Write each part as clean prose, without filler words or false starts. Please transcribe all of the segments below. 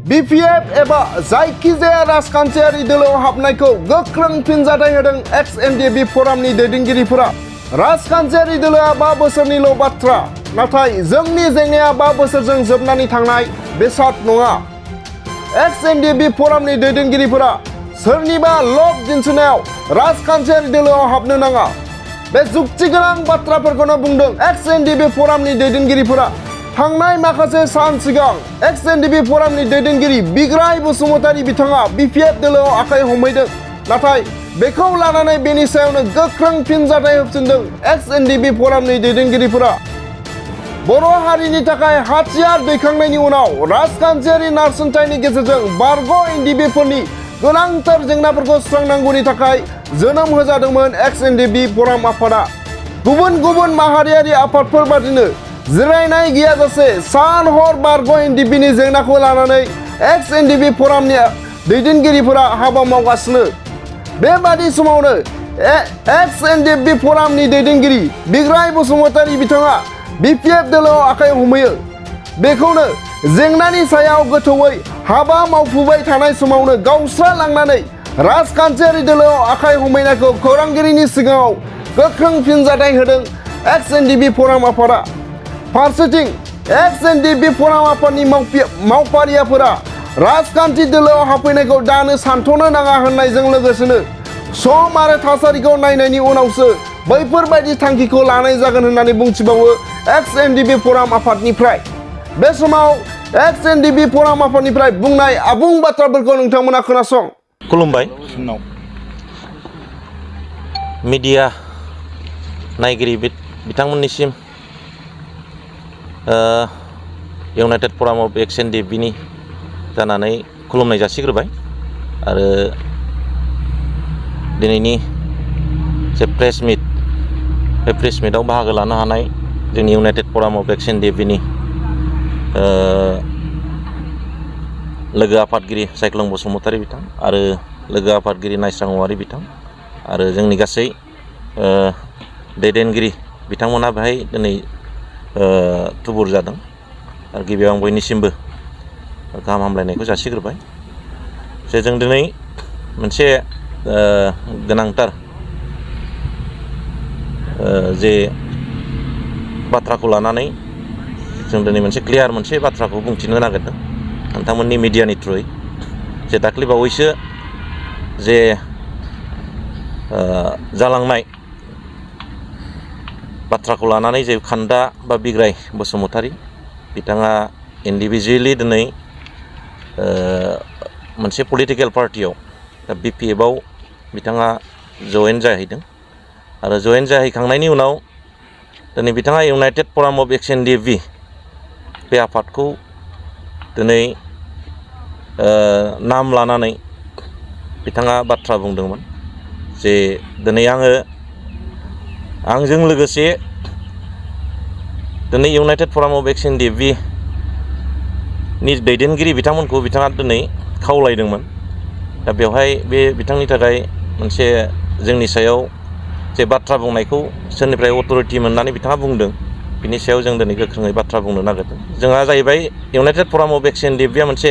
BPF एबा जायखिजाया राजखान्थियारि दोलोआव हाबनायखौ गोख्रों फिनजाथाय होदों एक्स NDFB फरामनि दैदेनगिरिफोरा। राजखान्थियारि दोलोआ 5 बोसोरनिल' बाथ्रा, नाथाय जोंनि जेंनाया 5 बोसोरजों जोबनानै थांनाय बेसाद नङा। एक्स NDFB फरामनि दैदेनगिरिफोरा सोरनिबा लब दिन्थिनायाव राजखान्थियारि दोलोआव हाबनो नाङा। बे जुक्तिगोनां बाथ्राफोरखौनो बुंदों एक्स NDFB फरामनि दैदेनगिरिफोरा। थांनाय माखासे सान सिगां एक्स NDFB फरामनि दैदेनगिरि बिग्राय बसुमतारी बिथाङा BPF दोलोआव आखाइ हमहैदों, नाथाय बेखौ लानानै बेनि सायावनो गोख्रों फिनजाथाय होफिनदों एक्स NDFB फरामनि दैदेनगिरिफोरा। बर' हारिनि थाखाय हाथियार दैखांनायनि उनाव राजखान्थियारि नारसिनथायनि गेजेरजों बारग' NDFBफोरनि गोनांथार जेंनाफोरखौ सुस्रांनांगौनि थाखाय जोनोम होजादोंमोन एक्स NDFB फराम आफादा। गुबुन गुबुन माहारियारि आफादफोर बादिनो जिरायनाय गैयाजासे सान हर बारग' NDFBनि जेंनाखौ लानानै एक्स NDFB फरामनि दैदेनगिरिफोरा हाबा मावगासिनो। बेबादि समावनो एक्स NDFB फरामनि दैदेनगिरि बिग्राय बसुमतारी बिथाङा BPF दोलोआव आखाइ हमहैयो। बेखौनो जेंनानि सायाव गोथौयै हाबा मावफुबाय थानाय समावनो गावस्रालांनानै राजखान्थियारि दोलोआव आखाइ हमहैनायखौ खौरांगिरिनि सिगाङाव गोख्रों फिनजाथाय होदों एक्स NDFB फराम आफादा। फारसेथिं एक्स NDFB फराम आफादनि मावफारियाफोरा राजखान्थि दोलोआव हाबफैनायखौ दानो सानथ'नो नाङा होननायजों लोगोसेनो सम आरो थासारिखौ नायनायनि उनावसो बैफोरबायदि थांखिखौ लानाय जागोन होननानै बुंथिबावो एक्स NDFB फराम आफादनिफ्राय। बे समाव एक्स NDFB फराम आफादनिफ्राय बुंनाय आबुं बाथ्राफोरखौ नोंथांमोना खोनासं। खुलुमबाय मिडिया नायगिरि बिथांमोननिसिम इउनाइटेड फराम अफ एक्स NDFBनि जानानै खुलुमनाय जासिग्रोबाय आरो दिनैनि जे प्रेस मिट बे प्रेस मिटआव बाहागो लानो हानाय जोंनि इउनाइटेड फराम अफ एक्स NDFBनि लोगो आफादगिरि सायख्लं बसुमतारी बिथां आरो लोगो आफादगिरि नायस्रां औवारि बिथां आरो जोंनि गासै दैदेनगिरि बिथांमोनहा बेहाय दिनै थुबुर जादों आरो गिबियाव आं बयनिसिमबो गाहाम हामलायनायखौ जासिग्रोबाय जे जों दिनै मोनसे गोनांथार जे बाथ्राखौ लानानै जों दिनै मोनसे क्लियार मोनसे बाथ्राखौ बुंथिनो नागिरदों नोंथांमोननि मिडियानि थ्रुयै जे दाख्लै बावैसो जे जालांनाय बाथ्राखौ लानानै जे खान्दा बा बिग्राय बसुमतारी बिथाङा इन्डिभिजुवेलि दिनै मोनसे पलिटिकेल पार्टियाव दा BPFआव बिथाङा जयेन जाहैदों आरो जयेन जाहैखांनायनि उनाव दिनै बिथाङा इउनाइटेड फराम अफ एक्स NDFB बे आफादखौ दिनै नाम लानानै बिथाङा बाथ्रा बुंदोंमोन जे दिनै आंजों लोगोसे दिनै इउनाइटेड फराम अफ एक्स NDFB नि दैदेनगिरि बिथांमोनखौ बिथाङा दिनै खावलायदोंमोन। दा बेवहाय बे बिथांनि थाखाय मोनसे जोंनि सायाव जे बाथ्रा बुंनायखौ सोरनिफ्राय अथ'रिटि मोननानै बिथाङा बुंदों बिनि सायाव जों दिनै गोख्रोङै बाथ्रा बुंनो नागिरदों। जोंहा जाहैबाय इउनाइटेड फराम अफ एक्स NDFBआ मोनसे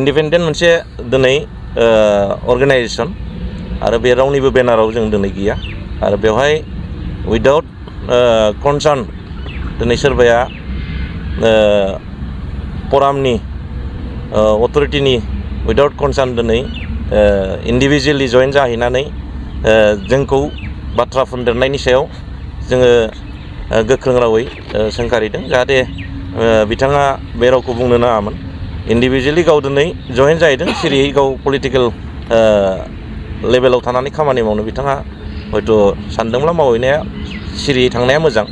इन्डिपेन्डेन्ट मोनसे दिनै अर्गेनाइजेसन आरो बे रावनिबो बेनाराव जों दिनै गैया आरो बेवहाय उइदाउट कनसार्न दिनै सोरबाया फरामनि अथ'रिटिनि उइदाउट कनसार्न दिनै इन्डिभिजुवेलि जयेन जाहैनानै जोंखौ बाथ्रा बुंदेरनायनि सायाव जोङो गोख्रों रावै सोंखारिदों जाहाथे बिथाङा बे रावखौ बुंनो नाङामोन। इन्डिभिजुवेलि गाव दिनै जयेन जाहैदों सिरियै गाव पलिटिकेल लेभेलाव थानानै खामानि मावनो बिथाङा हयथ' सानदोंब्ला मावहैनाया सिरियै थांनाया मोजां।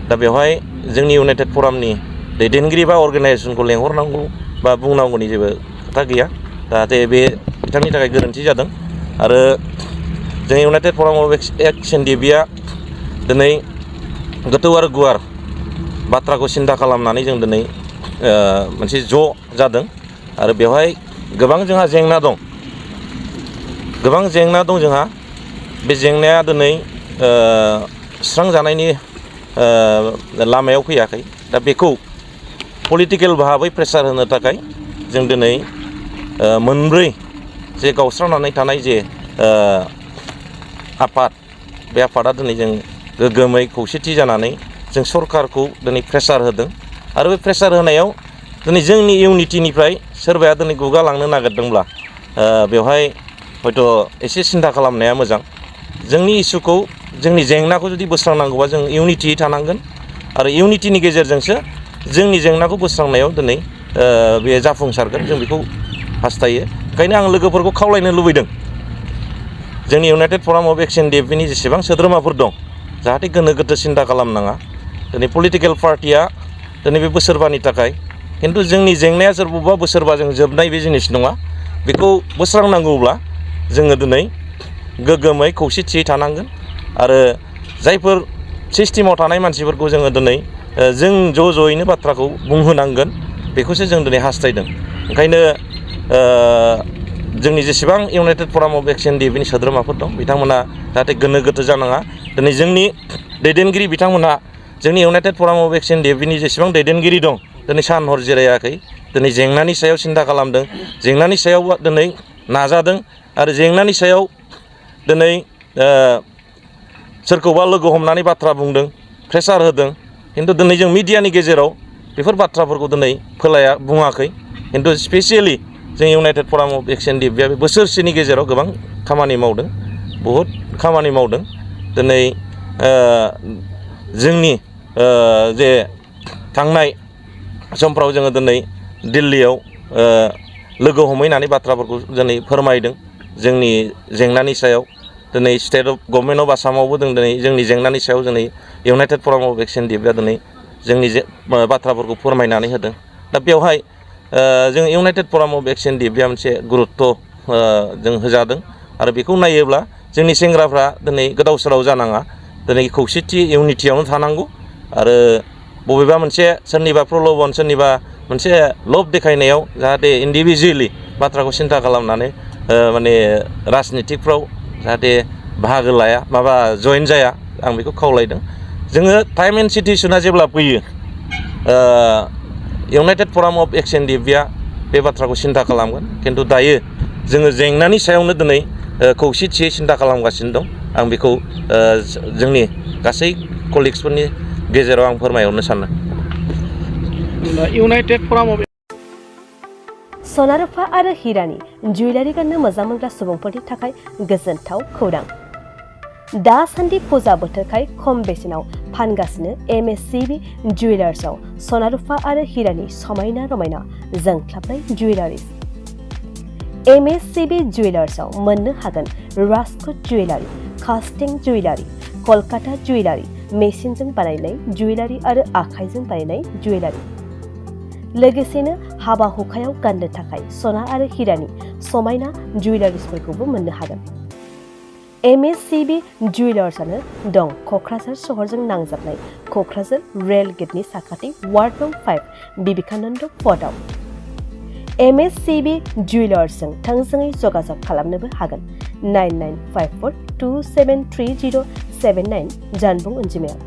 दा बेवहाय जोंनि इउनाइटेड फरामनि दैदेनगिरि बा अर्गेनाइजेसनखौ लेंहरनांगौ बा बुंनांगौनि जेबो खोथा गैया जाहाथे बे बिथांनि थाखाय गोरोन्थि जादों आरो जों इउनाइटेड फराम अफ एक्स NDFBआ दिनै गोथौ आरो गुवार बाथ्राखौ सिन्था खालामनानै जों दिनै मोनसे ज' जादों आरो बेवहाय गोबां जोंहा जेंना दं जोंहा बे जेंनाया दिनै सुस्रांजानायनि लामायाव फैयाखै। दा बेखौ पलिटिकेल भाबै प्रेसार होनो थाखाय जों दिनै मोनब्रै जे गावस्रानानै थानाय जे आफाद बे आफादा दिनै जों गोग्गोमै खौसेथि जानानै जों सरकारखौ दिनै प्रेसार होदों आरो बे प्रेसार होनायाव दिनै जोंनि इउनिटिनिफ्राय सोरबाया दिनै गुगालांनो नागिरदोंब्ला बेवहाय हयथ' एसे सिन्था खालामनाया मोजां जोंनि इसुखौ जोंनि जेंनाखौ जुदि बोस्रांनांगौबा जों इउनिटियै थानांगोन आरो इउनिटिनि गेजेरजोंसो जोंनि जेंनाखौ बोस्रांनायाव दिनै बे जाफुंसारगोन जों बेखौ हास्थायो ओंखायनो आं लोगोफोरखौ खावलायनो लुबैदों जोंनि इउनाइटेड फराम अफ एक्स एनडिएफबिनि जेसेबां सोद्रोमाफोर दं जाहाथे गोनो गोथो सिन्था खालामनाङा दिनै पलिटिकेल पार्टिया दिनै बे बोसोरबानि थाखाय खिन्थु जोंनि जेंनाया सोरबा बोसोरबाजों जोबनाय बे जिनिस नङा बेखौ बोस्रांनांगौब्ला जोङो दिनै गोग्गोमै खौसेथियै थानांगोन आरो जायफोर सिस्टेमाव थानाय मानसिफोरखौ जोङो दिनै जों ज'यैनो बाथ्राखौ बुंहोनांगोन बेखौसो जों दिनै हास्थायदों ओंखायनो जोंनि जेसेबां इउनाइटेड फराम अफ एक्स एनडिएफबिनि सोद्रोमाफोर दं बिथांमोना जाहाथे गोनो गोथो जानाङा दिनै जोंनि दैदेनगिरि बिथांमोनहा जोंनि इउनाइटेड फराम अफ एक्स एनडिएफबिनि जेसेबां दैदेनगिरि दं दिनै सान हर जिरायाखै दिनै जेंनानि सायाव सिन्था खालामदों जेंनानि सायाव दिनै नाजादों आरो जेंनानि सायाव दिनै सोरखौबा लोगो हमनानै बाथ्रा बुंदों प्रेसार होदों खिन्थु दिनै जों मिडियानि गेजेराव बेफोर बाथ्राफोरखौ दिनै बुङाखै खिन्थु स्पेसियेलि जों इउनाइटेड फराम अफ एक्स एनडिएफबिया बे बोसोरसेनि गेजेराव गोबां खामानि मावदों बहुद खामानि मावदों दिनै जोंनि जे थांनाय समफ्राव जोङो दिनै दिल्लीयाव लोगो हमहैनानै बाथ्राफोरखौ दिनै फोरमायदों जोंनि जेंनानि सायाव दिनै स्टेट अफ गभर्नमेन्ट अफ आसामावबो दिनै जोंनि जेंनानि सायाव दिनै इउनाइटेड फराम अफ एक्स एनडिएफबिया दिनै जोंनि बाथ्राफोरखौ फोरमायनानै होदों दा बेवहाय जों इउनाइटेड फराम अफ एक्स एनडिएफबिया मोनसे गुरुत्त जों होजादों आरो बेखौ नायोब्ला जोंनि सेंग्राफ्रा दिनै गोदाव सोराव जानाङा दिनै खौसेथि इउनिटियावनो थानांगौ आरो बबेबा मोनसे सोरनिबा प्रल'भन सोरनिबा मोनसे लब देखायनायाव जाहाथे इन्डिभिजुवेलि बाथ्राखौ सिन्था खालामनानै माने राजनितिकफ्राव जाहाथे बाहागो लाया जइन जाया आं बेखौ खावलायदों जोङो टाइम एन्ड सिटुएसना जेब्ला फैयो इउनाइटेड फराम अफ एक्स एनडिएफबिया बे बाथ्राखौ सिन्था खालामगोन खिन्थु दायो जोङो जेंनानि सायावनो दिनै खौसेथियै सिन्था खालामगासिनो दं आं बेखौ जोंनि गासै कलिग्सफोरनि गेजेराव आं फोरमायहरनो सानो इउनाइटेड फराम अफ सना रुफा आरो हिरानि जुवेलारि गाननो मोजां मोनग्रा सुबुंफोरनि थाखाय गोजोनथाव खौरां दासान्दि फुजा बोथोरखाय खम बेसेनाव फानगासिनो एमएससीबी जुवेलार्सआव सना रुफा आरो हिरानि समायना रमायना जोंख्लाबनाय जुवेलारिस एमएससीबी जुवेलार्सआव मोननो हागोन राजकोट जुवेलारि कास्टिं जुवेलारि कलकाता जुवेलारि मेसिनजों बानायनाय जुवेलारि आरो आखाइजों बानायनाय जुवेलारि लोगोसेनो हाबा हुखायाव गाननो थाखाय सना आरो हिरानि समायना जुवेलारिसफोरखौबो मोननो हागोन एमएससीबी जुवेलार्सआनो दं क'क्राझार सहरजों नांजाबनाय क'क्राझार रेल गेटनि साखाथि वार्ड नं 5 बिबेकानन्द पथआव एमएससीबी जुवेलार्सजों थोंजोङै जगाजग खालामनोबो हागोन 9954273079 जानबुं अनजिमायाव